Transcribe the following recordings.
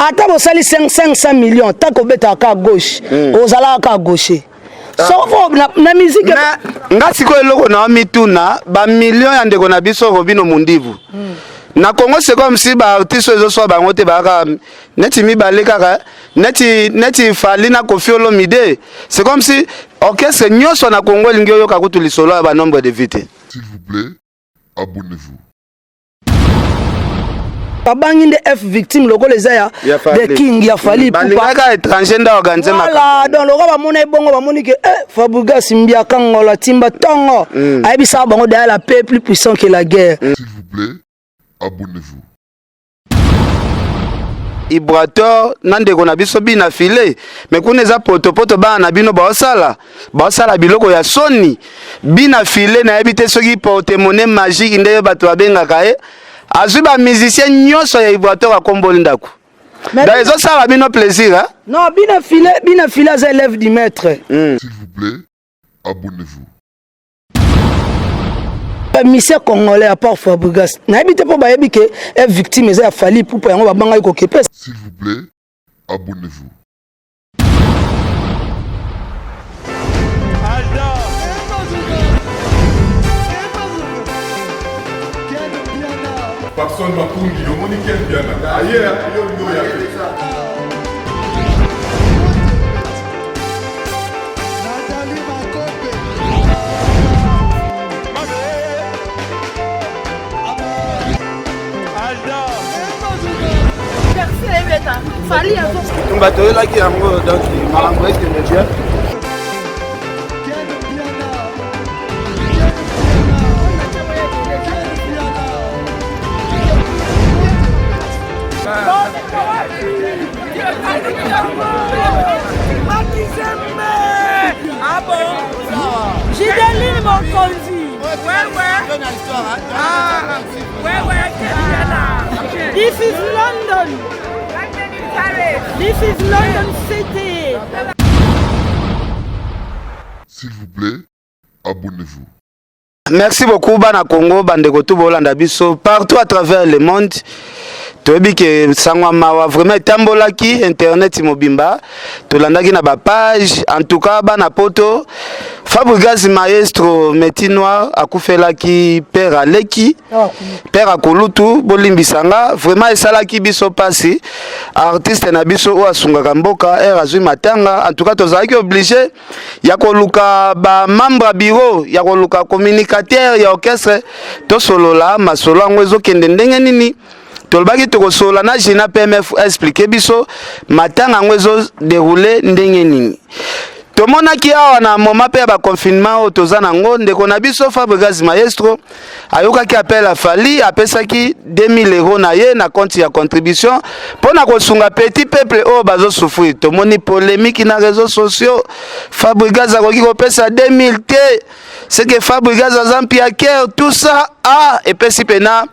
Ata bosali 500 millions, tant kobetaka kaka gauche, ozalaka kaka gaucher. Soko na musique. Mais nga sikoyo eloko na mituna, bamillion ya ndeko na biso Robino Mundivu na Congo, c'est comme si baartiste oyo ezoswa bango te, bayaka neti mibale kaka, neti Fally na Koffi Olomide. C'est comme si orchestre nyonso na Congo elingi oyoka kutu lisolo ya banombre de vues te. S'il vous plaît, abonnez-vous. Babangi nde F victime lokola eza ya Ya Fally. The King ya Fally Ipupa. Balingaka étranger nde organise. Voilà, donc lokola bamona ebongo, bamoni ke Fabregas mbiaka ngolo timba ntongo, ayebisaka bango derrière, la paix plus puissant que la guerre. S'il vous plaît, abonnez-vous. Ibrator na ndeko na biso bina file me kuna eza potopoto, bana na bino baosala biloko ya soni. Bina file, nayebi te soki porte-monnaie magique nde bato babengaka ye, azwi bamusicien nyonso ya Ibrator, akomboli ndako. Donc ezosala bino plaisir, hein? Non, bina file aza élève du maître. S'il vous plaît, abonnez-vous. Bamusicien congolais à part Fabregas, nayebi te mpo bayebi ke F victime eza ya Fally Ipupa, yango babangaki kokepe. S'il vous plaît, abonnez-vous. Papson Makungi, omoni Ken Piana aye yo olingi oya te. Nathalie Makope. Tumba toyelaki yango, donc makambo ekende bien. Ken Piana. Ken Piana. Ken Piana. Ah bon? Gideline Mokonzi. Ouais. Ah, ouais, This is London. This is London City. S'il vous plaît, abonnez-vous. Merci beaucoup bana Congo, bandeko tu bolanda biso partout à travers le monde. Toyebi ke sango ya mawa vraiment etambolaki internet mobimba, tolandaki na bapage. En tout cas bana poto, Fabregas maestro Métis Noir akufelaki père aleki, père akolutu. Bolimbisanga, vraiment esalaki biso mpasi. Artiste na biso oyo asungaka mboka ere azwi matanga. En tout cas tozalaki obligé ya koluka bamembre ya bureau, ya koluka communicateur ya orchestre, tosolola masolo yango ezokende ndenge nini. Tolobaki tokosolola na Gina PMF, explique biso matanga yango ezodéroule ndenge nini. Tomonaki awa na moment mpe ya baconfinement oyo toza nango, ndeko na biso Fabregas maestro ayokaki appel ya Fally, apesaki 2000 € na ye na compte ya contribution mpo na kosunga petit peuple oyo bazosouffrir. Tomoni polémique na réseaux sociaux: Fabregas akoki kopesa 2000 te, c'est que Fabregas aza mpiaker, tout ça. Ah, epesi mpena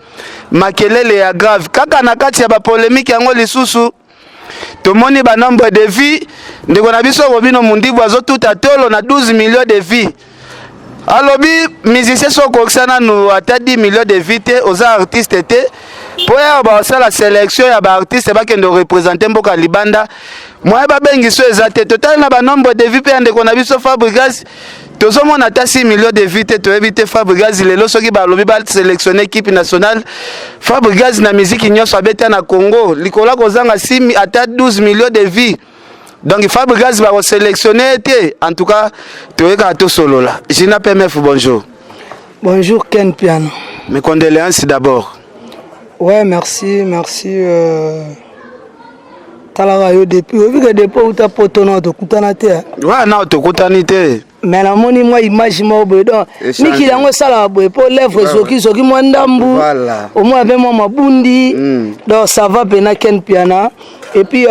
makelele ya grave. Kaka na kati ya bapolémique yango lisusu, tomoni banombre de vues. Ndeko na biso Robino Mundibu azotuta tolo na 12 millions de vues. Alobi musicien so okokisa nanu ata 10 millions de vues te, oza artiste te. Mpo yawa basala sélection ya baartiste bakende koreprésenter mboka libanda, moye babengi so eza te. Totali na banombre de vues mpe ya ndeko na biso Fabregas, tozomona ata 6 millions de vues te. Toyebi te Fabregas lelo soki balobi basélectionne équipe nationale, Fabregas na miziki nyonso abeta na Congo, likolo kozanga 6 ata 12 millions de vues, donc Fabregas bakosélectionne te. En tout cas toyekaka tosolola. Gina PMF, bonjour. Bonjour Ken Piano. Mes condoléances d'abord. Ouais, merci, merci. Talaka yo depuis, oyebi ke depuis outa poto na tokutana te. Wana tokutani te. Mais namoni mwa image moko boye, donc mikili yango esalaka boye mpo lèvre ezoki soki mwa ndambu, omoi mpe mwa mabundi. Donc ça va mpena Ken Piana. Et puis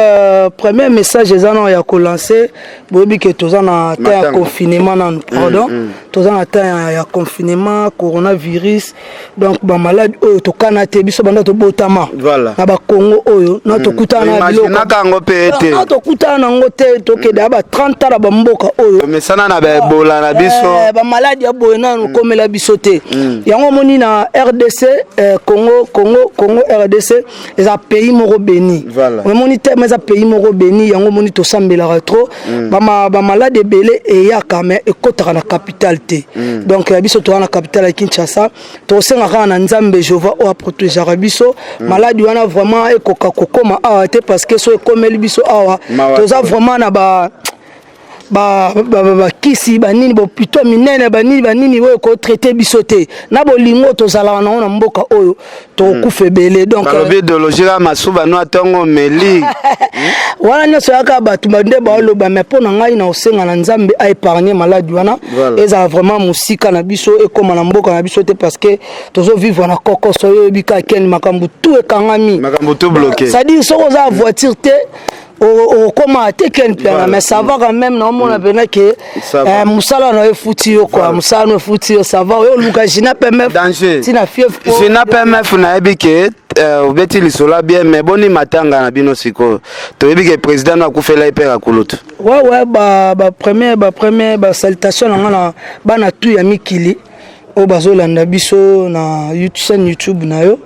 premier message eza nano ya kolancer, boyebi ke toza na temps ya confinement nanu, pardon, toza na temps ya confinement, coronavirus. Donc bamaladi oyo tokana te, biso banda tobotama na bakongo oyo na tokutana na biloko mpe te. Na tokutana nango te, tokende ya ba 30 ans na bamboka oyo. Mesana na baebola na biso. Bamaladi ya boye nanu okomela biso te. Yango omoni na RDC, Congo, Congo, Congo RDC eza pays moko béni. Omoni. Omoni te, eza pays moko béni. Yango omoni tosambelaka trop. Bamalade ebele eyaka, mais ekɔtaka na capitale te. Donc ya biso, toza na capitale ya Kinshasa. Tokosenga kaka na Nzambe Jehova oyo aprotégeaka biso, maladi wana vraiment ekoka kokóma awa te, parce que so ekomeli biso awa, toza vraiment na ba bakisi banini, bopito minene, banini banini oyo ekotraiter biso te. Na bolingo tozalaka nango na mboka oyo, tokokufa ebele. Donc balobi idéologie kaka masuba no atongo omeli. Wana nyonso yaka bato nde baoloba, mais mpo na ngai, na kosenga na Nzambe aépargne maladi wana, ezala vraiment mosika na biso, ekóma na mboka na biso te, parce que tozovivre na kokoso oyo oyebi kaka kene makambo tout ekangami. Makambo tout bloqué. C'est-à-dire soki oza na voiture te, okóma te Ken Piana. Mais ça va quand même, naomona mpena ke mosala na yo efuti yo quoi, mosala no efuti yo, ça va. Oyo oluka Gina PMF ntina fief. Gina PMF, nayebi ke obeti lisolo bien, mais boni matanga na bino sikoyo? Toyebi ke président no akufela ye mpe kakulutu. Ouais, bapremier basalutation na nga na bana tu ya mikili oyo bazolanda biso na chaîne YouTube na yo.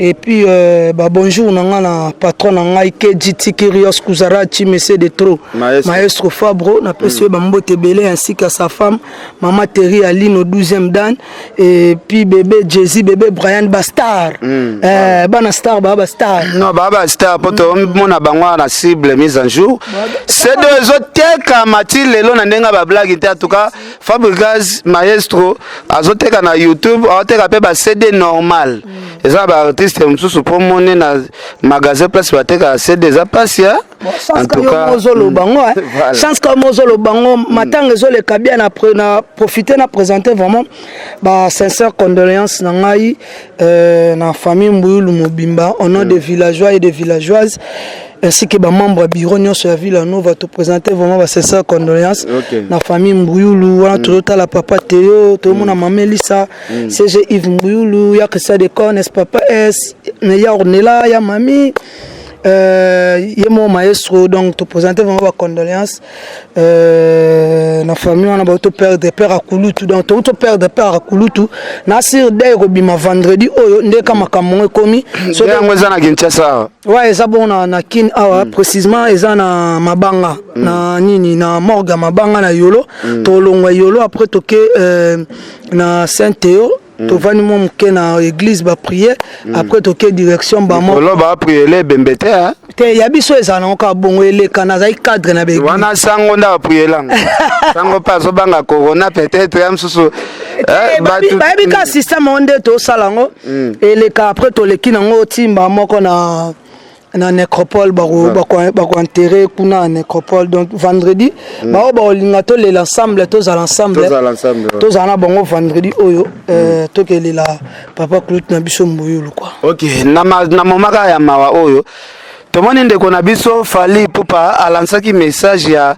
Et puis babonjour na nga na patron na ngai KGT Kirios Kuzarachi, monsieur de trop, maestro, maestro Fabro, napesi ye bambote ebele, ainsi qu'à sa femme mama Terry Aline au 12e dan, et puis bébé Jay-Z, bébé Brian, bastar, bana star, baa bastar. Non, baa bastar mpo tomona bango wana na cible mise en jour. CD ezotekama ti lelo na ndenge ya bablague te. En tout cas, Fabrigaz maestro azoteka na YouTube, aoteka mpe baCD normal. Eza na baartiste mosusu mpo mone na magasin place batekaka CD, eza mpasi. En tout cas, ozoloba ngo, chance kaka ozoloba ngo, matanga ezoleka bien. Na profiter na présenter vraiment ba sincère condoléance na ngai na famille Mbuyulu mobimba, au nom des villageois et des villageoises, ainsi que bamembre ya bureau nyonso ya Villa Nova. Toprésente vraiment basincère condoléance na famille Mbuyulu wana. Tozotala papa Teo, tozomona mama Elisa, CG Yves Mbuyulu, ya Christian de Cornes, papa S, ya Ornela, ya mami, ye mo maestro. Donc toprésente vraiment bacondoléance na famille wana. Bauto perdre père akulutu, donc touto perdre père akulutu na sir de ekobima vendredi oyo nde ka makambo ngo ekomi. Yango eza na Kinshasa? Ouais, eza bon na Kin awa, précisément eza na Mabanga, na nini, na morgue ya Mabanga na Yolo. Tolongwa Yolo, après toke na Saint Théo, tovandi mwa moke na église, baprier, après toke direction bamo. Olo bapriele ebembe te? Te, ya biso ezala nango kaka bongo, eleka, nazali cadre na baeglise. Wana sango nde baprielanga, sango mpe azobanga corona peut-être ya mosusu. Bayebi kaka système yango nde tosala yango, eleka. Après toleki nango, timba moko na nécropole, bakoenterre kuna na nécropole. Donc vendredi, bao bakolinga tolela ensemble, tozala ensemble, tozala na bango vendredi oyo, tokelela papa Claude na biso Mbuyulu quoi. Ok, na moma kaka ya mawa oyo, tomoni ndeko na biso Fally Ipupa alansaki message ya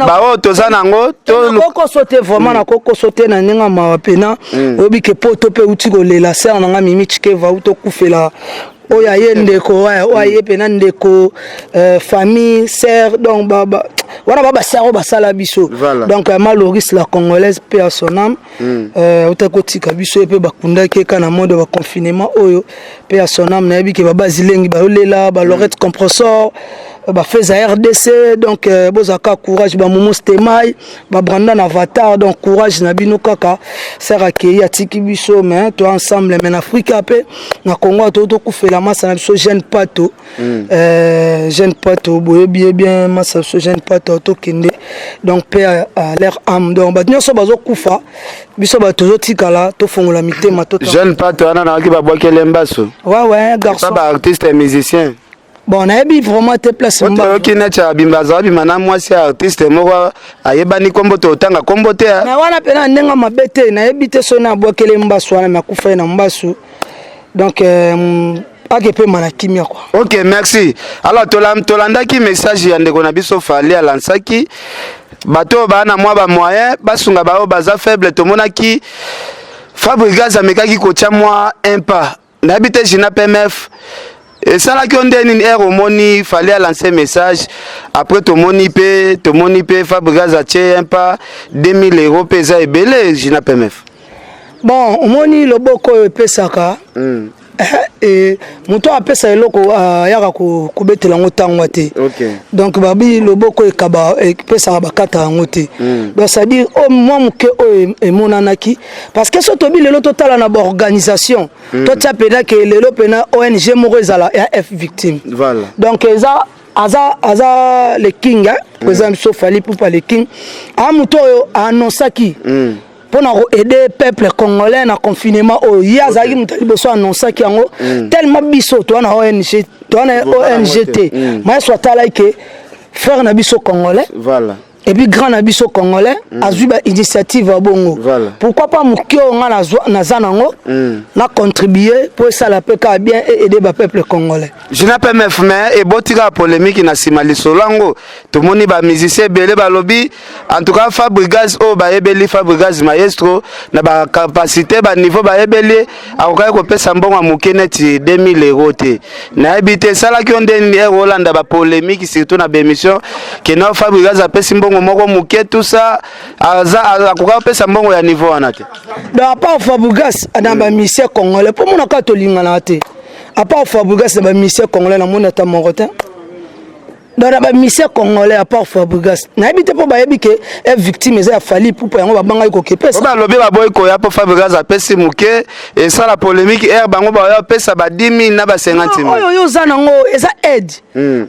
baoyo toza nango. Nakokoso te vraiment, nakokoso te na ndenge ya mawa mpena. Oyebi ke poto mpe euti kolela sere na nga Mimi Chikeva, auti okufela oyo aye ndeko, oyo aye mpena ndeko, famille sere. Donc wana ba basere oyo basala biso. Donc Maloris la Congolaise, mpe à son âme, outaki kotika biso, ye mpe bakundaki eka na mode ya baconfinement oyo, mpe à son âme. Nayebi ke babazilengi bayolela, balorette compressor, bafeza RDC. Donc bozala courage, bamomo stemai, babranda avatar. Donc courage na bino kaka. Sere akei, atiki biso, mais to ensemble. Mais na Afrika mpe na Congo, to tokufela masa na biso Jeune Pato, Jeune Pato, boyebi ye bien, masa biso Jeune Pato tokende. Donc mpe à leur âme. Donc bato nyonso bazokufa, biso bato tozotikala, tofongola mitema. Jeune Pato wana nawaki babwakele mbaso. Ouais, garçon. Baartiste musicien. Bon, nayebi vraiment te place. Oyoki neti abimba, azala bima na mwasi ya artiste moko ayebani nkombo te, otanga nkombo te. Mais wana mpena ndenge mabe te, nayebi te soki nabwakele mbasu wana, me akufa ye na mbasu. Donc ake pema na kimia quoi. Ok, merci. Alors tolandaki message ya ndeko na biso Fally, alansaki bato oyo baa na mwa bamoyen basunga baoyo baza faible. Tomonaki Fabrigaz amekaki kotya mwa un pas. Nayebi te, Gina PMF, esalaki yo nde nini ere omoni Fally alance message? Après tomoni mpe Fabrigaz atie un pas, 2000 euros mpe eza ebele, Gina PMF. Bon, omoni loboko oyo epesaka. Eh, moto apesa eloko ayaka kobetela yango ntango te. Donc babi loboko ekaba epesaka, bakata yango te. Donc c'est-à-dire oyo mwa moke oyo emonanaki, parce que so tobi lelo totala na baorganisation, totia mpena ke lelo mpena ONG moko ezala ya F Victime. Donc eza aza le king, hein? Président biso Fally Ipupa le King, a moto oyo aannonçaki mpona koaider peuple congolais na confinement oyo. Ye azalaki moto ya liboso annonçaki yango. Tellement biso toa na ONG, toa na ONG te. Mayeso atalaki ke frère na biso congolais et puis grand na biso congolais azwi bainitiative ya bongo. Pourquoi pas moke oyo nga naza nango na contribue mpo esala mpe kaka bien e aider bapeuple congolais. Jina PMF, mais eboti kaka polémique na nsima lisolo yango. Tomoni bamusicien ebele balobi en tout cas Fabregas oyo bayebeli, Fabregas maestro na bacapacité, baniveau bayebeli ye, akokaki kopesa mbongo ya moke neti 2000 euro te. Nayebi te esalaki yo ndeni ere olanda bapolémique, surtout na baémission kena Fabregas apesi mbongo moko moke, tout ça, aza akokaki kopesa mbongo ya niveau wana te. Donc à part Fabregas na bamusicien congolais, mpo mona kaka tolinganaka te, à part Fabregas na bamusicien congolais namoni ata moko te. Donc na bamusicien congolais, à part Fabregas, nayebi te, mpo bayebi ke e Victime eza ya Fally Ipupa, yango babangaki Po kokepesa. Balobi baboyi koya mpo Fabregas apesi moke, esala polémique ere bango baoya opesa ba 10 000 na ba 50 000. Oyo oyo oza nango eza aide,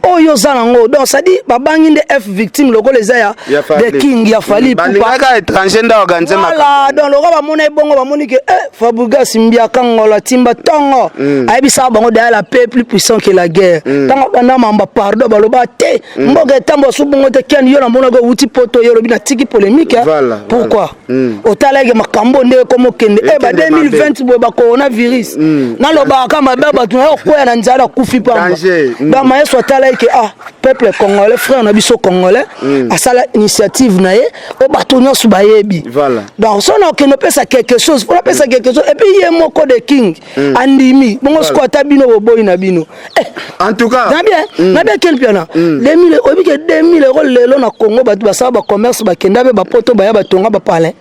oyo oza nango. Donc c'est-à-dire babangi nde F Victime lokola eza ya Ya Fally. The King, ya Fally Ipupa. Balingaka étranger nde organise makambo. Voilà, donc lokola bamona ebongo, bamoni ke eh, Fabregas mbiaka ngolo timba ntongo ayebisaka bango derrière la paix plus puissant que la guerre. Ntango banda mamba pardon, baloba te mboka etambo so bongo te. Ken, yo namonaki owuti poto, yo olobi natiki polémique, hein. Pourquoi otalaki makambo nde ekoma okende eh, ba Ekende mabe. 2020 boye, ba coronavirus, nalobaka mabe, bato nayo kokwea na nzala, akufi pamba. Danger. Donc mayeso atalaki ke ah, peuple congolais, frère na biso congolais asala initiative na ye oyo bato nyonso bayebi. Donc so na okende opesa quelque chose, mpona opesa quelque chose, et puis ye moko de King andimi bongo. Sikoyo ata bino boboyi na bino. Eh, En tout cas, na bien, na bien. Ken Piana, 2000, oyebi ke 2000 euro lelo na Congo, bato basala bacommerce, bakenda mpe bapoto, baya batonga bapalin.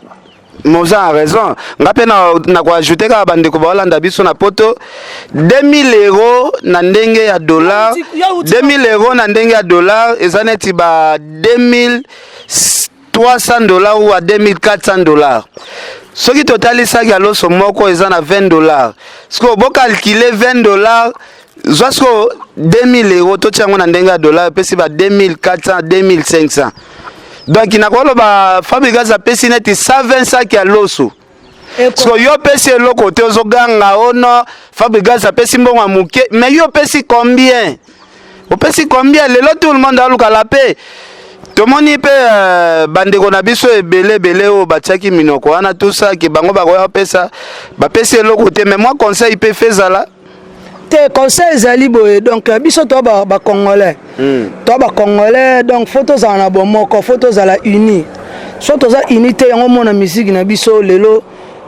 Moza a raison. Nga mpe na koajoute kaka, bandeko baolanda biso na poto, 2000 euro na ndenge ya dollar, 2000 euro na ndenge ya dollar eza neti ba 2300 dollars ou a 2400 dollars. Soki totalisaki ya loso moko eza na 20 dollars, sikoyo bocalculer 20 dollars, zwa sikoyo 2000 euro, totia yango na ndenge ya dollar, epesi ba 2400, 2500. Donc nakoloba Fabregas apesi neti 120 saki ya loso. Siko yo opesi eloko te, ozoganga ono Fabregas apesi mbongo ya moke. Mais yo opesi combien? Opesi combien? Lelo tout le monde alukala mpe tomoni mpe bandeko na biso ebele ebele oyo batiaki minoko wana, tout ça, ke bango bakoya kopesa, bapesi eloko te. Mais moi, conseil mpe fe ezala. Te, conseil ezali boye. Donc biso toa bacongolais, toa bacongolais, donc faut tozala na bomoko, faut tozala uni. So toza uni te, yango mona musique na biso lelo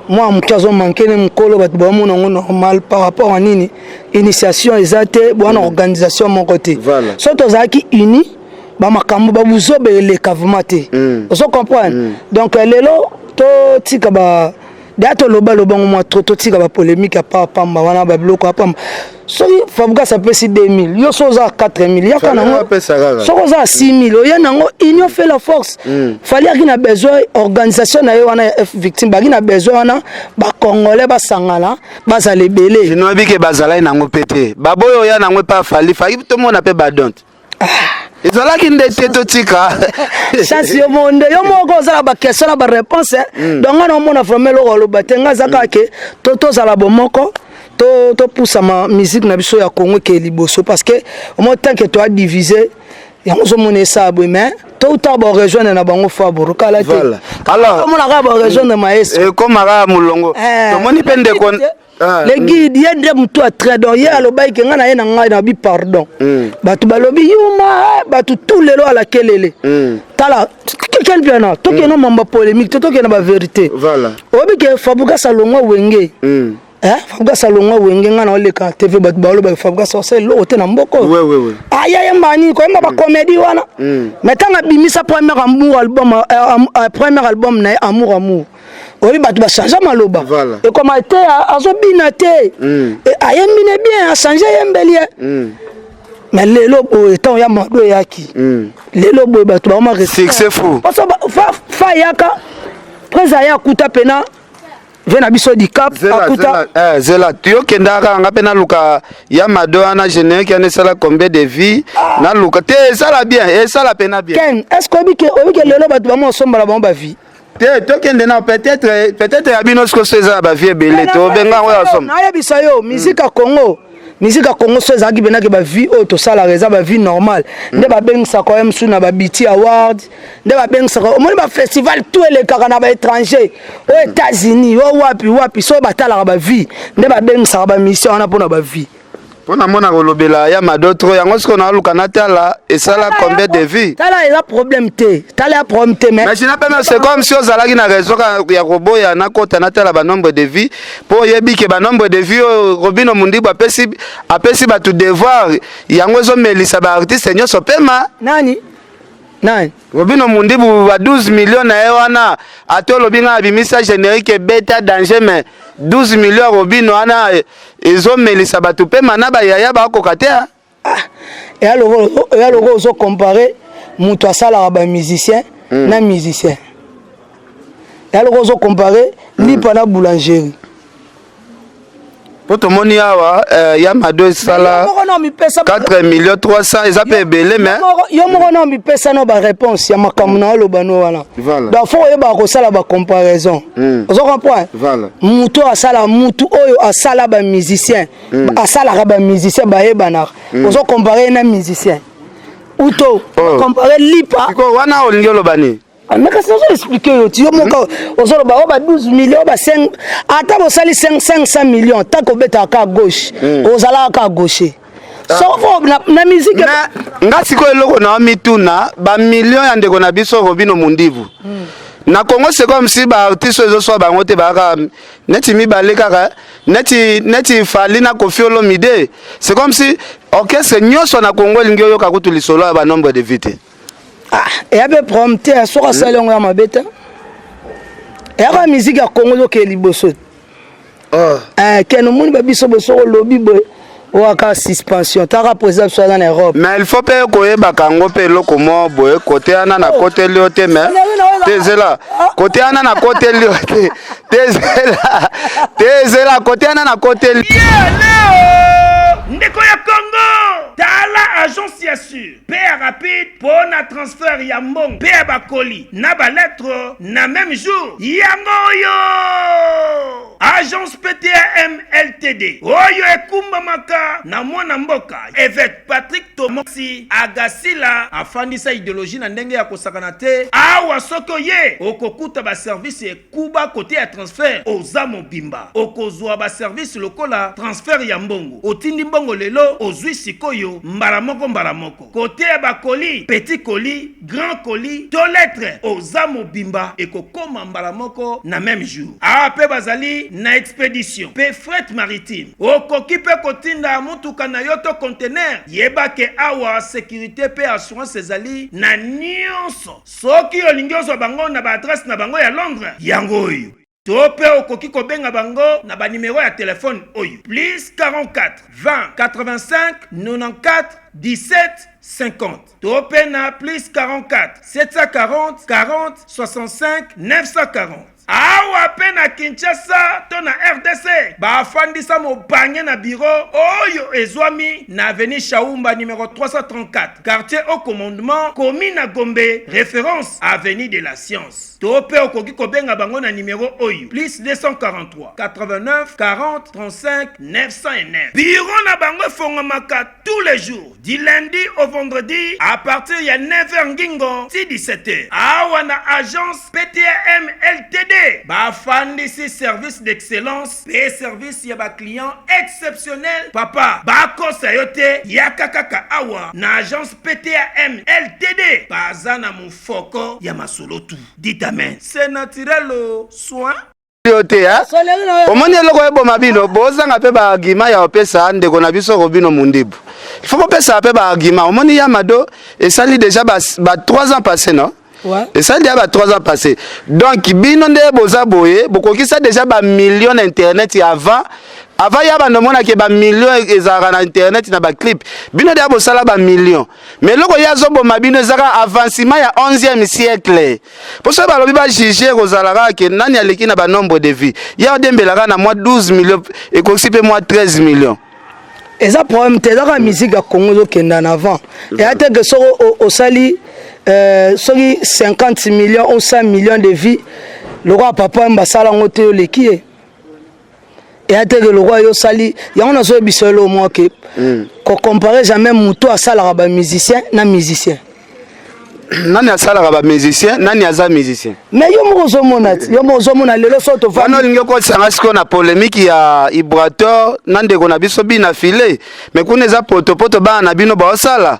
mwa moke azomanke ne mokolo, bato baomona yango normal par rapport a nini? Initiation eza te, bwana organisation moko te. So tozalaki uni, bamakambo babuzoba eleka vraiment te. Ozo comprendre? Donc lelo totika ba deya, toloba lobango mwa trop, totika bapolémique ya pamba wana, babiloko ya pamba. Soki Fabregas apesi 2000, yo so oza 4000, yaka nango. Apesa kaka. Soki oza 6000, oye nango. Union fait la force. Fally aki na besoin organisation na ye wana ya F Victime, baki na besoin wana bacongolais basangana, bazala ebele. Noyebi ke bazalaki nango mpe te, baboyi oya nango epa Fally. Fally tomona mpe badonte ezalaki nde te, totika. Chance, yo moko nde, yo moko ozala baquestion na baréponse. Donc nga naomona vraiment eloko aloba te. Nga aza kaka ke tozala bomoko, topusama musique na biso ya Congo eke liboso, parce que omo tant que toa divise, yango ozomona esala boye. Mais touta barejoindre na bango Fabro kala te. Alors, omona kaka barejoindre maestro. Ekomaka molongo. Tomoni mpe ndeko. Le guide, ye nde motu atre. Donc ye alobaki ke ngai na ye na ngai na bi pardon. Bato balobi yuma, bato tout lelo alakelele. Tala Ken Piana, tokende mamba polémique te, tokende bavérité. Oyebi ke Fabregas alongwa Wenge. Fabregas alongwa Wenge, ngai na oleka TV, bato balobaka Fabregas osala eloko te na mboka oyo. Aya yemba nini? Koyemba bacomédie wana. Mais ntango abimisa premier amour album, premier album na ye, Amour Amour. Oyebi bato bachange maloba. Ekoma te azobina te. Ayembi ne bien, achange eyembeli ye. Mais lelo boye, ntango ya Mado eyaki, lelo boye bato bakoma Succès fou. Parce fa ayaka prese, aya akuta pena ve na biso Dicap. Zela. Akuta. Zela, zela, yokendaka kaka nga mpe naluka ya Mado wana, générique wana esala combien de vues? Naluka te, esala bien, esala pena bien. Ken, est ce que oyebi ke lelo bato bamo osombala bango bavues? Te, tokende na peut-être ya bino sikoyo so eza na bavues ebele, tobenga yango ya somba. Nayebisa yo, musique ya Congo, musique ya Congo so ezalaki mpenaki bavues oyo tosalaka, eza bavues normal nde babengisaka oyo mosusu na baBET Award, nde babengisaka. Omoni bafestival tout elekaka na baétranger, oyo États-Unis, oyo wapi wapi, so batalaka bavues nde babengisaka bamission wana mpona bavues. Mpo namona kolobela ya Mado trop, yango sikoyo naluka natala esala combien de vues. Tala, eza problème te, tala ya problème te, mais Mais sina mpe, c'est comme si ozalaki na raison ya koboya nakota natala banombre de vues, mpo oyebi ke banombre de vues oyo Robino Mundibu apesi bato devoir, yango ezomelisa baartiste nyonso pema. Nani nani? Robino Mundibu, ba 12 millions na ye wana, ate olobi ngai abimisa générique ebeta danger, mais 12 millions ya Robino wana ezomelisa bato pema na bayaya bakoka te, ah. Eya loko ozocompare moto asalaka bamusicien na musicien, eya loko ozocompare lipa na boulangerie. Mpo tomoni awa ya Mado esala Yo moko na mipesa 4 millions 300, eza mpe ebele, mais Yo moko na mipesa no baréponse ya makambo na oloba no wana. Donc faut oyebaka kosala bacomparaison. Ozo comprendre? Voilà. Mutu oyo asala, mutu oyo asala bamusicien, asalaka bamusicien bayebanaka, ozo compare ye na musicien uto compare lipa. Sikoyo wana olingi oloba nini? Mais kasi nazo explique yo ti yo moko ozoloba oyo ba 12 millions, ba 5, ata bosali 5 500 millions, tant kobetaka ka gauche, ozalaka ka gaucher, soko na musique. Mais nga sikoyo eloko na mituna, bamillion ya ndeko na biso Robino Mundibu na Congo, c'est comme si baartiste oyo ezoswa bango te, bayaka neti mibale kaka, neti Fally na Koffi Olomide. C'est comme si orchestre nyonso na Congo elingi oyoka kutu lisolo ya banombre de vues te. Ah, eya mpe problème te soki asali yango ya mabe te, eyaka musique ya Congo ezokende liboso. Eh, ken, omoni babiso boye, soki olobi boye, oyaka suspension. Taka président biso aza na Europe. Mais il faut mpe koyebaka yango mpe eloko moko boye, kote wana nakoteli yo te, mais te, zela, kote wana nakoteli yo te, te, zela, te, zela, kote wana nakoteli. Leo ndeko ya Congo, tala agence ya sur mpe ya rapide mpo na transfert ya mbongo mpe ya bakoli na balettre na même jour, yango oyo agence PTAM Ltd oyo ekumbamaka na mwana mboka évêque Patrick Tomosi Agasila, afandisa idéologie na ndenge ya kosakana te. Awa soki oye, okokuta baservice ekuba. Kote ya transfert, oza mobimba, okozwa baservice lokola transfert ya mbongo, otindi mbongo lelo, ozwi sikoyo mbala moko mbala moko. Kote ya bakoli, petit colis, grand colis to lettre, oza mobimba, ekokoma mbala moko na même jour. Awa mpe bazali na expédition mpe fret maritime, okoki mpe kotinda motuka na yo to conteneur. Yeba ke awa sécurité mpe assurance ezali na nyonso. Soki olingi ozwa bango na baadresse na bango ya Londres, yango oyo, to mpe okoki kobenga bango na banimero ya telefone oyo: plus 44 20 85 94 17 50, to mpe na plus 44 740 40 65 940. Awa mpe na Kinshasa to na RDC, bafandisa mobange na biro oyo ezwami na avenue Shaumba numéro 334, quartier au commandement, commune na Gombe, référence avenue de la Science. To mpe okoki kobenga bango na nimero oyo: plus 243 89 40 35 909. Biro na bango efongamaka tous les jours du lundi au vendredi à partir ya 9h ngingo ti 17h. Awa na agence PTM Ltd, bafandisi service d'excellence mpe service ya baclient exceptionnel. Papa, bakosa yo te, yaka kaka awa na agence PTM Ltd, baza na mofoko ya masolo tu. Dites amen, c'est naturel au soin. Yo te, omoni eloko eboma bino, bozanga mpe baargument ya kopesa ndeko na biso Robino Mundibu. Il faut kopesa mpe baargument. Omoni ya Mado esali déjà ba 3 ans passé, non? Esali déjà ba 3 ans passé. Donc bino nde boza boye, bokokisa déjà ba millions na internet ya avant. Avant ya bando mona ke ba millions ezalaka na internet na ba clip. Bino déjà bosala ba millions. Mais eloko ye azoboma bino ezaka avancement ya 11e siècle. Po soki balobi ba juger kozala kaka ke nani aleki na ba nombre de vues. Ye adembelaka na mwa 12 millions, ekokisi pe mwa 13 millions. Eza problème te, eza kaka musique ya Congo ezokenda en avant. Eya te ke soki osali soki 50 millions ou 100 millions de vues lokola papa Wemba asala yango te, oleki ye. Eya te ke lokola yo osali yango, nazoyebisa yo eloko moko ke kocompare jamais moto asalaka bamusicien na musicien. Nani asalaka bamusicien? Nani aza musicien? Mais yo moko ozomona ti, yo moko ozomona lelo so tovandi. Wana olingi okotisanga sikoyo na polémique ya Ibrator na ndeko na biso Bina File. Mais kuna eza potopoto, bana na bino baosala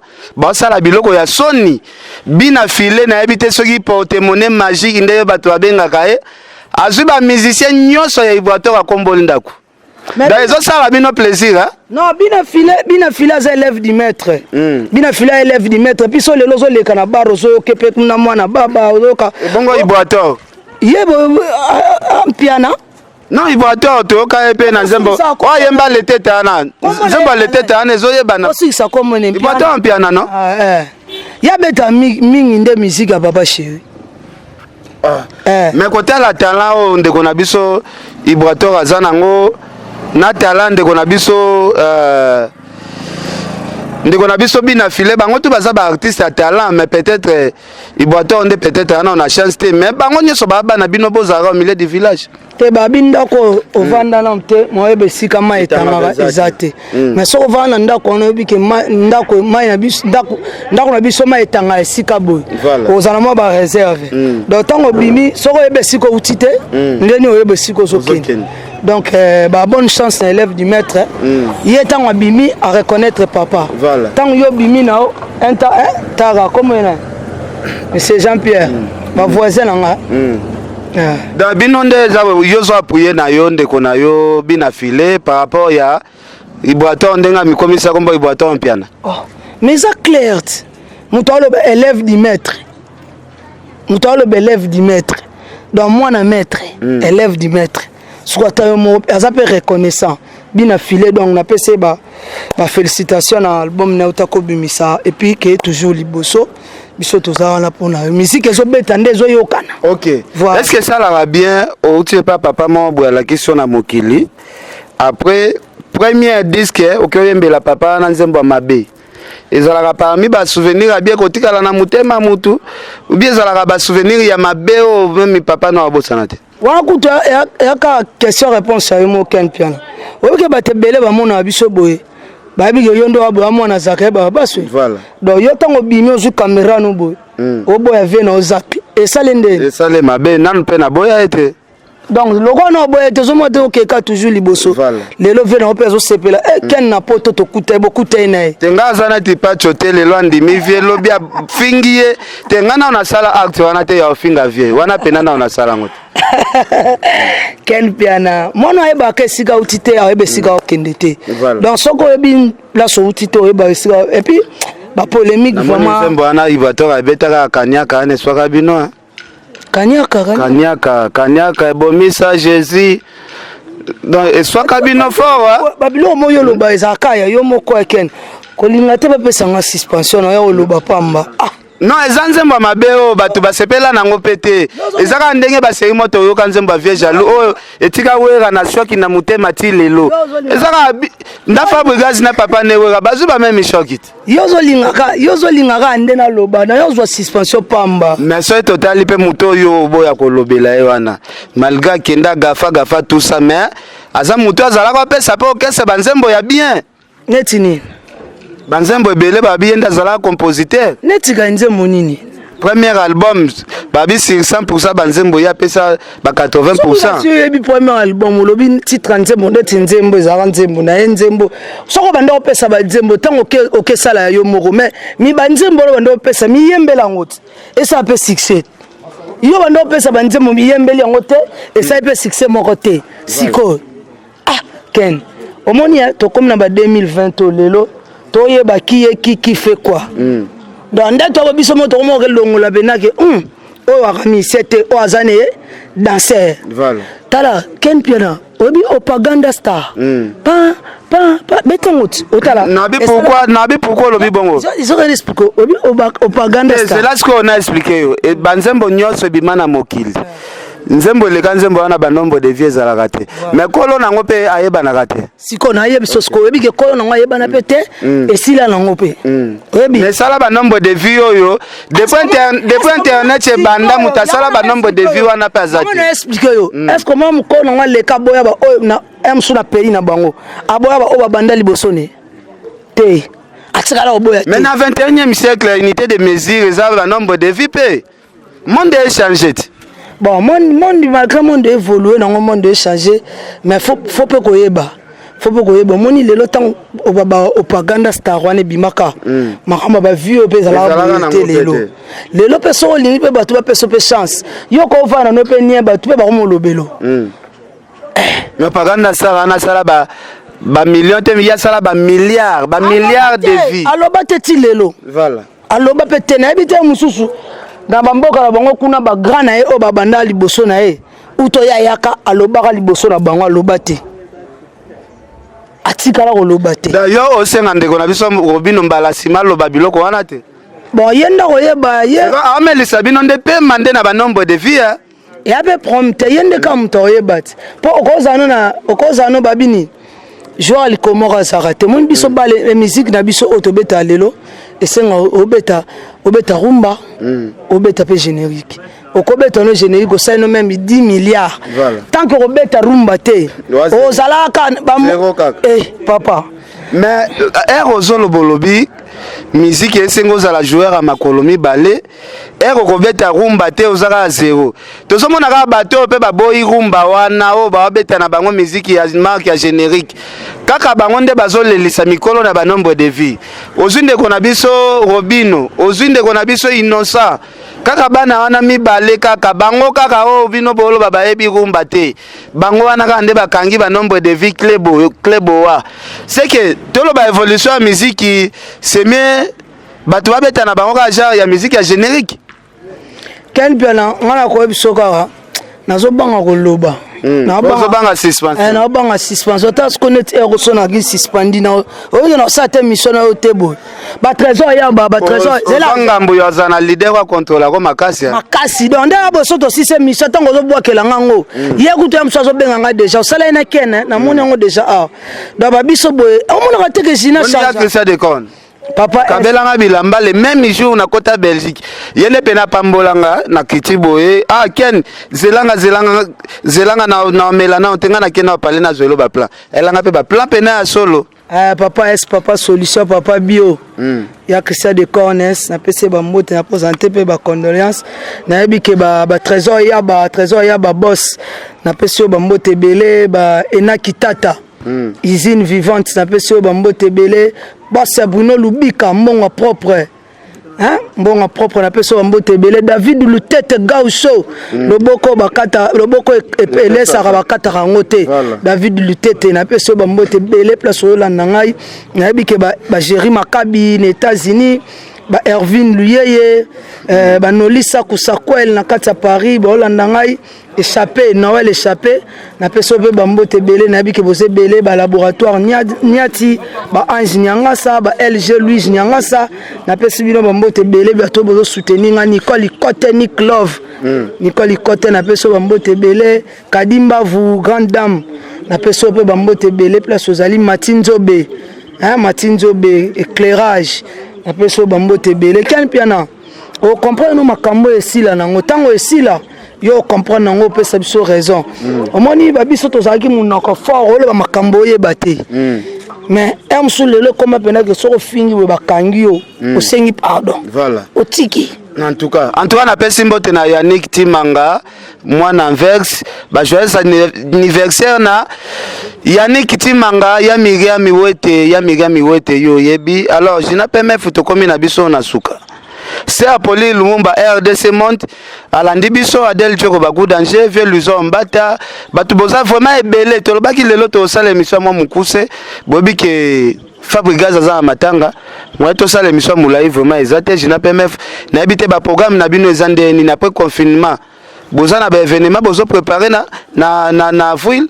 biloko ya soni. Bina File, nayebi te soki porte-monnaie magique nde bato babengaka ye, azwi bamusicien nyonso ya Ibrator, akomboli ndako. Donc ezosala bino plaisir, hein? Non, Bina File, Bina File aza élève du maître. Bina File aza élève du maître. Biso lelo ozoleka na bar, ozoyoke mpe kuna mwana baba ozoyoka. Ebongo Ibrator? Ye Mpiana. Non, Ibrator toyoka ye mpe na nzembo oyo ayemba letete wana, nzembo ya letete wana ezoyebana. Osikisa komone. Ibrator Mpiana, no? Ya beta mingi nde musique ya Papa Chéri. Mais kotala talent oyo ndeko na biso Ibrator aza nango na talent ndeko na biso Bina File, bango tu baza baartiste ya talent, mais peut-être Ibrator nde peut-être wana na chance te. Mais bango nyonso baa bana bino, bozalaka au milieu du village. Te, babi ndako ovanda nano te, moyeba esika mai etangaka eza te. Mais soki ovanda na ndako wana, oyebi ke ndako mai na biso, ndako na biso mai etangaka esika boye, ozala mwa baréserve. Donc ntango obimi, soki oyeba esika outi te, ndeni oyeba esika ozokende. Donc ba bonne chance na élève du maître. Ye ntango abimi, a reconnaître papa. Ntango yo obimi na yo taka komo ye na monsieur Jean Pierre, bavoisin na nga. Donc bino nde eza yo zo appuyer na yo ndeko na yo Bina File par rapport ya Ibrator, ndenge amikomisa kombo Ibrator Mpiana. Oh, mais eza clair ti moto aloba élève du maître, moto aloba élève du maître, donc mwana maître, élève du maître. Soki ata yo moko aza mpe reconnaissant, Bina File. Donc napesi ye bafélicitation na album na euta kobimisa, et puis ke toujours liboso, biso toza wana mpona yo. Musique ezobeta nde ezoyokana. Ok. Voilà. Est ce que esalaka bien outi epa papa moko boye alakisi yo na mokili, après première disque oki oyembela papa wana nzembo ya mabe? Ezalaka parmi basouvenir ya bien kotikala na motema mutu, ou bien ezalaka basouvenir ya mabe oyo même papa na abosana te? Wana kutu eyaka question réponse ya yo moko. Ken Piana, oyebi ke bato ebele bamonaka biso boye, bayebi ke yo nde wa boye, amwana azalaka ye baka baswe. Donc yo ntango obimi, ozwi caméra no boye, oboya vie na ozaki, esali ndeni? Esali mabe nanu mpe naboya ete. Donc lokola na oboya te, ozomona te, okeka toujours liboso. Lelo vie nango mpe azosepela. Ken na poto, tokuta ye, bokuta ye na ye. Te, nga aza neti pacho te. Lelo andimi vie, lobi afingi ye. Te, nga nao nasala acte wana te ya ofinga vie wana mpena, nao nasala yango te. Ken Piana, mwana ayebaka esika auti te, ayeba esika okende te. Donc soki oyebi place outi te, oyeba esika. Et puis bapolémique vraiment. Nzembo wana Ibrator abetaka, kaniaka wana, eswaka bino, hein? Kaniaka? Kaniaka, kaniaka ebomisa Jésus, donc eswaka bino fort. Babiloko mo yo oloba ezalaka ya yo moko ya Ken. Kolinga te bapesanga suspension na yo, oloba pamba, ah. Non, eza nzembo ya mabe oyo bato basepela nango mpe te. Eza kaka ndenge baseri moto oyoka nzembo ya vieux jaloux oyo etika Wera na shoki na motema ti lelo. Eza kaka nda Fabregas na papa ne Wera bazwi bameme shoki te. Yo ozolingaka, yo ozolingaka nde naloba na yo, ozwa suspension pamba. Mais soki totali mpe moto oyo oboya kolobela ye wana, malgré akenda gafa gafa, tout ça, mais aza moto azalaka apesa mpe okesa banzembo ya bien. Neti nini? Banzembo ebele, babi ye nde azalaka compositeur. Neti ka nzembo nini? Premier album, babi sur 100 banzembo ye apesa ba 80. Si oyebi premier album, olobi titre nzembo, ndeti nzembo ezalaka nzembo na ye. Nzembo soki obanda kopesa banzembo ntango okesala ya yo moko, mais mi banzembo oyo banda kopesa, miyembela yango te, esala mpe succès. Yo banda kopesa banzembo, miyembeli yango te, esali mpe succès moko te. Sikoyo, ah, Ken, omoni, tokómi na ba 2020 to lelo, toyeba ki ye qui fait quoi. Donc nde tobo biso mo tokomoke longola penake oyo akamisia te, oyo aza ne danser. Voilà. Tala Ken Piana, oyebi Propaganda Star? Pa pa pa, betango ti otala. Nabi pourquoi, nabi pourquoi olobi bongo. Ezokende explique, oyebi Propaganda Star? Zela, sikoyo na explique yo. Banzembo nyonso ebima na mokili, nzembo eleka nzembo wana, banombre de vues ezalaka te, mais kolo nango mpe ayebanaka te. Sikoyo nayebi so, sikoyo oyebi ke kolo nango ayebana mpe te, esila nango mpe, oyebi. Mais esala banombre de vues oyo depuis internet ebanda, moto asala banombre de vues wana mpe aza yango na te. Explique yo, est ce que mwa mokolo nango aleka, aboya baoyo na mosusu na pays na bango, aboya baoyo babanda liboso ne te, atikala koboya te. Mais na 21e siècle, unité de mesure eza banombre de vues mpe monde echangé te. Bon, monde, malgré monde évolue nango, monde échangé, mais faut mpe koyeba, faut mpe koyeba. Omoni lelo, ntango Propaganda Star wana ebimaka, makambo ya bavues oyo mpe ezalaka Ezalaka boye nango te. mpe Lelo te. Lelo mpe soki olingi mpe bato bapesa mpe chance, yo kovanda no mpe nie, bato mpe bakomolobelo. Mais Propaganda Star wana asala ba bamillion te, ye asala bamilliard, bamilliard de vues. Aloba te ti lelo. Voilà. Aloba mpe te. Nayebi te mosusu na bamboka na bango kuna, bagrand na ye oyo babanda liboso na ye, uto ye ayaka, alobaka liboso na bango? Aloba te, atikala koloba te. Da yo osenga ndeko na biso Robino mbala nsima aloba biloko wana te. Bon, ye nde koyeba ye. Amelisa bino nde pema nde na banombre de vues, eh. Eya mpe problème te, ye nde kaka moto akoyeba te, mpo okozala no na okozala no babini joueur likomoko azalaka te. Omoni biso bale musique na biso oyo tobetaka lelo, esenga obeta, obeta rumba, obeta mpe générique. Okobeta no générique, osali no même 10 milliards, tant que okobeta rumba te, ozalaka Zéro kaka. Eh, papa. Mais ere ozoloba, olobi musique esengi ozala joueur ya makolo mibale. Ere okobeta rumba te, oza kaka zero. Tozomona kaka bato oyo mpe baboyi rumba wana, oyo baobeta na bango musique ya marque ya générique, kaka bango nde bazolelisa mikolo na banombre de vues. Ozwi ndeko na biso Robino, ozwi ndeko na biso Innocent, kaka bana wana mibale, kaka bango kaka oyo bino boloba bayebi rumba te, bango wana kaka nde bakangi banombre de vues cleboa. C'est que toloba évolution ya musique, c'est mieux bato babeta na bango kaka genre ya musique ya générique. Ken Piana, nga na koyebi so kaka nazobanga koloba. Ozobanga suspension. Naobanga suspension. Ata siko neti ere so naki suspendi na oyo, na osala te mission na yo te boye, batrésor yaba batrésor. Oza ngambo yo aza na leader wa contrôle makasi, eh. Makasi. Donc nde ya boso tosise mission, ntango ozobwakela nga ngo, ye kutu ya mosu azobenga nga déjà, osala ye na kene, namoni yango déjà awa. Donc babiso boye omonaka te ke Gina Boni ya Christian Decon. Papa. Kabelanga bilamba le même jour nakota Belgique, ye nde mpe napambolanga na kiti boye. Ah Ken, zelanga, zelanga, zelanga na omela nao te. Nga nakende na pale, nazwelo baplan, elanga mpe baplan pena ya solo. Ah, papa s papa solution, papa bio ya Christian de Cornes, napesi ye bambote, na présente mpe bacondoléance. Nayebi ke batrésor ya batrésor ya babos, napesi oyo bambote ebele. Ba Enaki Tata, usine vivante, napesi oyo bambote ebele. Bos ya Bruno Lubika, mbongo propre, hein? Mbongo propre, napesi oyo bambote ebele. David Lutete Gaucho, loboko bakata, loboko elesaka, bakataka yango te. David Lutete, napesi oyo bambote ebele. Place oyolanda ngai, nayebi ke bagéri Makabi na États-Unis, ba Ervin Luyeye, banolisa Kusakwel na kati ya Paris, baolanda ngai. Échappé Noël, échappé, napesi oyo mpe bambote ebele. Nayebi ke boza ebele, balaboratoire Niati, baange Nyangasa, ba LG Louise Nyangasa, napesi bino bambote ebele. Bato bozosoutenir nga, Nicole Ikote, Nick Love, Nicole Ikote, napesi oyo bambote ebele. Kadimbavu, grande dame, napesi oyo mpe bambote ebele. Place ozali, Mati Nzobe, hein, Mati Nzobe éclairage, napesi oyo bambote ebele. Ken Piana, ocomprendre no makambo oyo esila nango, ntango esila yo ocomprendre yango, opesa biso raison. Omoni babiso tozalaki monoko fort, oloba makambo oyeba te, mais r mosusu lelo ekoma mpena ke soki ofingi boye, bakangi yo, osengi pardon, otiki. En tout cas napesi mbote na Yannick Timanga, mwana Anvers. Bajoyeux anniversaire na Yannick Timanga, ya Miriam Wete, ya Miriam Wete, yo oyebi. Alors Gina PMF, tokomi na biso na suka. Se Apoli Lumumba, RDC Monde, alandi biso. Adel Joko, Bagu Danger, vieux Luzo Mbata, bato boza vraiment ebele. Tolobaki lelo tosala émission mwa mokuse, boyebi ke Fabregas aza na matanga. Moye tosala émission molai vraiment eza te. Gina PMF, nayebi te baprogramme na bino eza ndenge nini après confinement. Boza na baévénement bozo préparer na avril?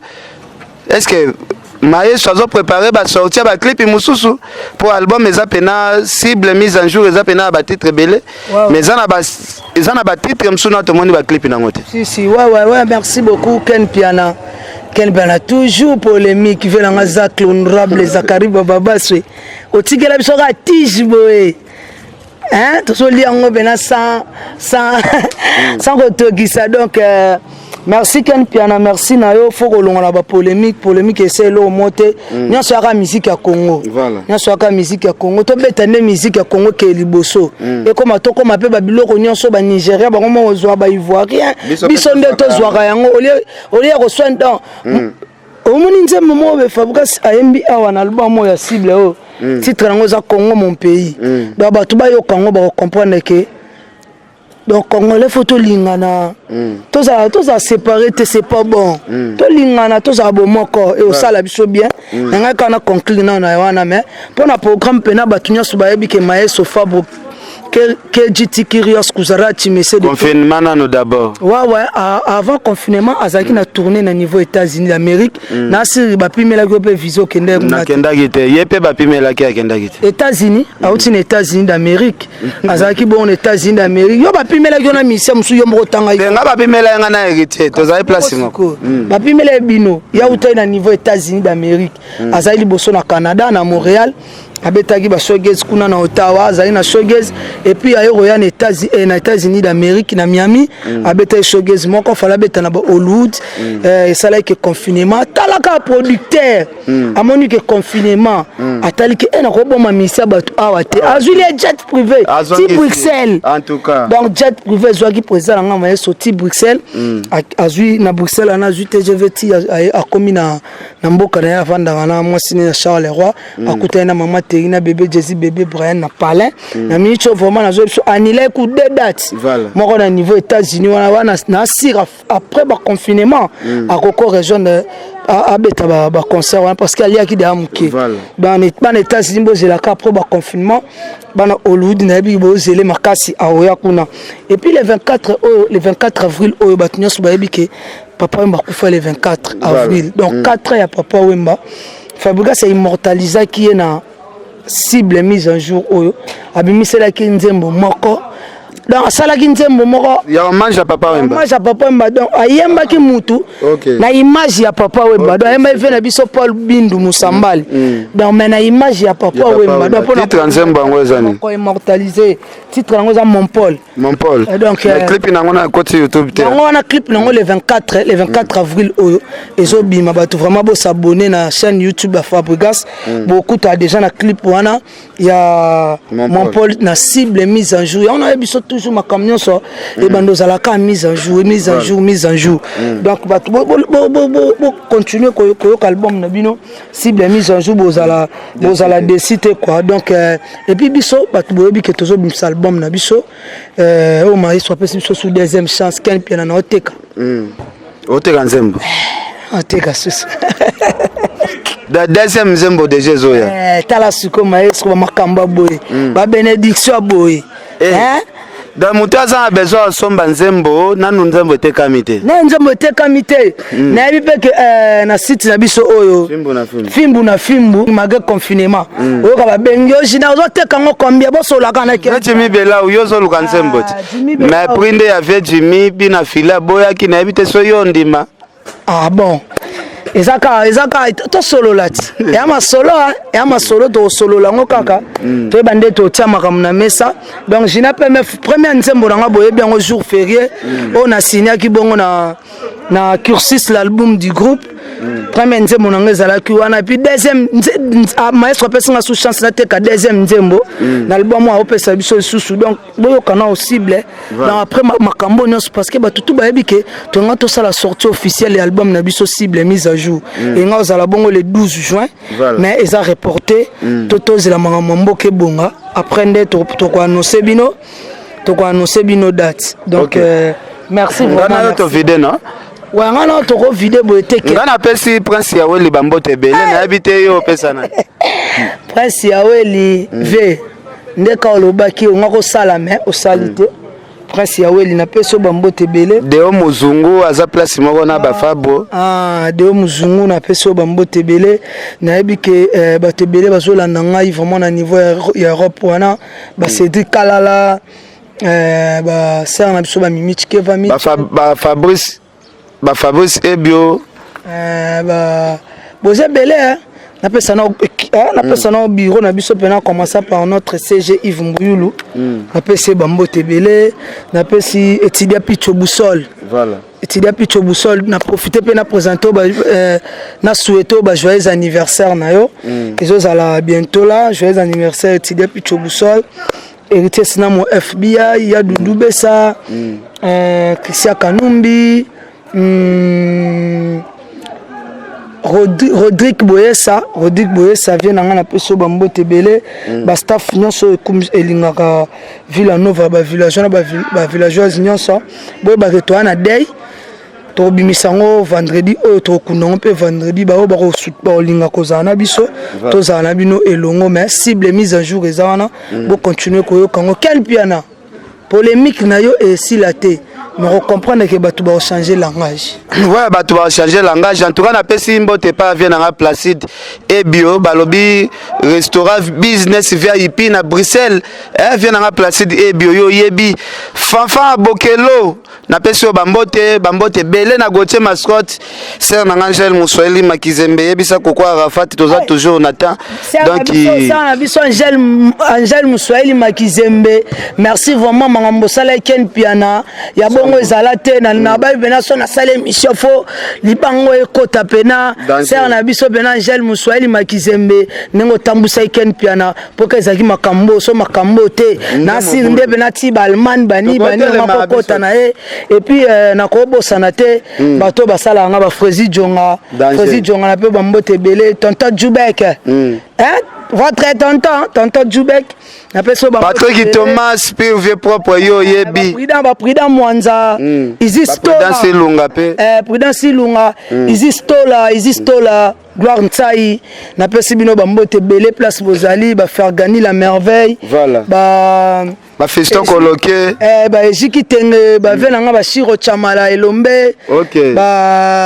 Est ce que Maestro azo préparer basortie ya baclip mosusu? Mpo album eza pena cible mise en jour, eza pena ya batitre ebele, mais eza na batitre mosusu na tomoni baclip nango te. Si, si, ouais, merci beaucoup, Ken Piana. Ken Piana, toujours polémique, velanga Zach, l'honorable Zakari Bababaswe. Otikela biso ka tige boye. Hein, tozolia yango mpena sans kotokisa. Donc merci Ken Piana, merci na yo. Fo kolongola bapolémique. Polémique esa eloko mo te. Nyonso yaka musique ya Congo. Nyonso yaka musique ya Congo. Tobeta nde musique ya Congo ke liboso. Ekoma tokóma mpe babiloko nyonso banigéria bango mo kozwa, baivoirien. Biso nde tozwaka yango olie ya koswa. Donc omoni nzembo moko be Fabregas ayembi awa na album oyo ya cible oyo, titre yango eza Congo mon pays. Donc bato bayoka yango, bakocomprendre ke donc Congolais faut tolingana, tozala séparé te, c'est pas bon. Tolingana, tozala bomoko e osala biso bien. Na ngai kaka na conclure nano na wana. Mais mpo na programme mpena, bato nyonso bayebi ke Maestro Fabre KGT Kirios Kuzarati Mese. Confinement nano d'abord. Ouais, avant confinement azalaki na tournée na niveau États-Unis d'Amérique. Na siri bapimelaki yo mpe visa, okende? Nakendaki te, ye mpe bapimelaki, akendaki te. États-Unis, auti na États-Unis d'Amérique, azalaki bongo na États-Unis d'Amérique. Yo bapimelaki yo na misia mosusu, yo moko otanga. Nga bapimela nga na Héritier, tozali place moko. Bapimela ye bino. Ya utaki na niveau États-Unis d'Amérique, azali liboso na Canada, na Montréal, abetaki bashowcase kuna na Ottawa, azali na showcase. Et puis aye koya na États-Unis d'Amérique, na Miami, abetaki showcase moko. Fala abeta na bahollywood, esalaki confinement. Talaka producteur amoni ke confinement, atali ke e nakoboma misia bato awa te, azwi le jet privé ti Bruxelles. En tout cas. Donc jet privé ezwaki président na nga Mayeso ti Bruxelles. Azwi na Bruxelles wana, azwi TGV ti akomi na mboka na ye, avandaka na mwasi ne na Charleroi. Akutani na mama Teri na bébé Jésus, bébé Brian na palin. Na miniti oyo vraiment nazwi biso annulé ku deux dates, moko na niveau États-Unis wana wana na sira après baconfinement akoko rejoindre, abeta baconcert wana parce que aliaki deya moke. Bana États-Unis bozelaka après baconfinement, bana Hollywood nayebi bozele makasi, aoya kuna. Et puis le 24 oyo, le 24 avril oyo, bato nyonso bayebi ke Papa Wemba akufa le 24 avril. Donc 4 ans ya Papa Wemba, Fabregas aimmortalisaki ye na cible mise en jour oyo. Abimiselaki nzembo moko, donc asalaki nzembo moko ya hommage ya Papa Wemba. Hommage ya Papa Wemba. Donc ayembaki mutu na image ya Papa Wemba. Donc ayembaki ve na biso Paul Bindu Musambali, donc mais na image ya Papa Wemba. Donc titre nzembo yango eza nini? Immortalisé, titre yango eza Mon Paul. Mon Paul. Donc clip nango na koti YouTube te? Yango wana, clip nango le 24, le 24 avril oyo ezobima. Bato vraiment bosabone na chaîne YouTube ya Fabregas, bokuta déjà na clip wana ya Mon Paul na cible mise en jour. Yango nayebi biso toujours, makambo nyonso ebanda ozalaka mise en jour, mise en jour, mise en jour. Donc bato bocontinue koyoka album na bino cible mise en jour, bozala déçus te quoi. Donc et puis biso bato boyebi ke tozobimisa album na biso oyo Maestro apesi biso su deuxième chance. Ken Piana na oteka. Oteka nzembo? Oteka susu. Da deuxième nzembo déjà ezoya. Tala sikoyo Maestro, bamakambo ya boye, babénédiction ya boye. Donc moto aza na besoin asomba nzembo, nanu nzembo etekami te? Na nzembo etekami te. Nayebi mpe ke na site na biso oyo Fimbu na Fimbu, Fimbu na Fimbu, malgré confinement, oyoka babengi yo: "Gina, ozoteka yango combien?" Bosolaka na Jimi Belau, yo ozoluka nzembo te, mais prix nde ya vie Jimi bina file aboyaki, nayebi te so yo ndima. Ah bon, eza kaka, eza kaka tosolola ti eya masolo, eya masolo, tokosolola yango kaka, toyeba nde totia makambo na mesa. Donc Gina PMF, première nzembo nanga boyebi yango, jour férié oyo nasignaki bongo na Cursus, l'album du groupe. Première nzembo nanga ezalaki wana. Puis deuxième, maestro apesinga su chance nateka deuxième nzembo na album oyo aopesa biso lisusu. Donc boyokana au cible. Donc après makambo nyonso, parce que bato tu bayebi ke tonga tosala sortie officielle ya album na biso cible mise à jour, enga ozala bongo le 12 juin, mais eza reporté. To tozela makambo ya mboka ebonga, après nde tokoannonce bino, tokoannonce bino date. Donc merci vraiment. Yo tovide no. Ouais, nga na toko vide boye te nga napesi Prince Yaweli bambote ebele, nayebi te yo opesa nani. Prince Yaweli v nde ka olobaki onga kosala, me osali te. Prince Yaweli, napesi yo bambote ebele. Deo Mozungu aza place moko na bafabro. Ah, Deo Mozungu, napesi yo bambote ebele. Nayebi ke bato ebele bazolanda ngai vraiment na niveau ya Europe wana, baCédrik Kalala, basere na biso, bamimi Chikeva. Bafabrice, bafabrice Ebio. Boza ebele. Napesa na bureau na biso mpena, commencer par notre CG Yves Mbuyulu. Napesi ye bambote ebele. Napesi Etidia Picho Busol. Voilà. Etidia Picho Busol, na profite mpe na présente, na souhaite oyo bajoyeux anniversaire na yo. Ezozala bientôt là. Joyeux anniversaire, Etidia Picho Busol. Héritier Sinamo, FBI ya Dudu Besa, Christian Kanumbi, Rodrigue Boyesa, Rodrigue Boyesa, vie na ngai, napesi oyo bambote ebele. Bastaff nyonso oyo elingaka Villa Nova, bavillageois na bavillageoise nyonso, boyebaka toya na dei, tokobimisa yango vendredi oyo, tokokunda yango mpe vendredi. Baoyo bakolinga kozala na biso, tozala na bino elongo. Mais cible mise à jour eza wana, bocontinue koyoka yango. Ken Piana, polémique na yo esila te, mais kocomprendre ke bato bakochange langage. Ouais, bato bakochange langage. En tout cas, napesi mbote epai avie nanga Placide Ebio, balobi restaurant business VIP na Bruxelles. Vie nanga Placide Ebio, yo oyebi Fanfan Bokelo, napesi yo bambote, bambote ebele na Gautier Mascotte, sœur nanga Angele Moswahili Makizembe, yebisa Koko Arafat toza toujours na temps. Donc sœur na biso Angele Moswahili Makizembe, merci vraiment. Makambo osala Ken Piana ya bongo ezala te na bayi mpena. So nasala émission, fo libango ekota mpena. Sœur na biso mpena Angele Moswahili Makizembe, ndenge otambwisaki Ken Piana, mpoka ezalaki makambo so makambo te nasiri nde mpena ti baallemagne bani bani makokota na ye. Et puis nakobosana te bato basalaka nga, bafrési Jonga, Frési Jonga na mpe bambote ebele. Tonton Jubek, votre tonton, tonton Jubek, napesi oyo. Patrick Thomas pire vieux propre, yo oyebi. Baprudent Mwanza, Isis Tola Ilunga mpe. Prudence Ilunga, Isis Tola, Isis Tola, Gloire Ntsai, napesi bino bambote ebele place bozali, bafergani la merveille. Voilà. Ba bafeston koloke. Baejiki tenge, bave na nga, bashiro Chamala Elombe,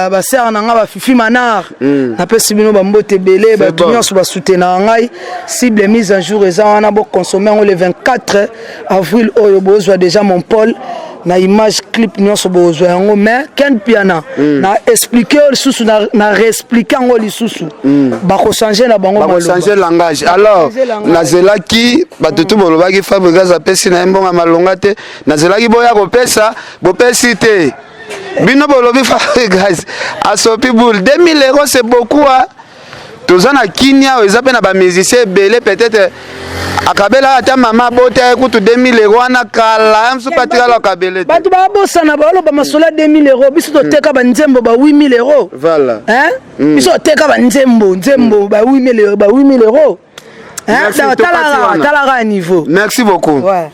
basere na nga, bafifi Manar, napesi bino bambote ebele. Bato nyonso basoutenaka ngai, cible mise en jour eza wana, boconsommer yango le 24 avril oyo. Bozwa déjà mon Paul na image, clip nyonso bozwa yango. Mais Ken Piana, na explique oyo lisusu, na réexplique yango lisusu, bakochange na bango. Bakochange langage. Alors nazelaki bato tu bolobaki Fabrigas apesi na ye mbongo malonga te. Nazelaki boya kopesa, bopesi te. Bino bolobi Fabrigas asopi boule 2000 euros, c'est beaucoup. Ah, toza na Kinia oyo eza mpe na bamusicien ebele, peut-être akabelaka ata mama abota ye kutu 2000 euro wana kala ya mosusu atikala akabele te. Bato babosana, baloba masolo ya 2000 euro. Biso toteka banzembo ba 8000 euro. Voilà. Hein? Biso toteka banzembo, nzembo ba 8000 euro, ba 8000 euro. Talaka niveau. Merci beaucoup. Ouais.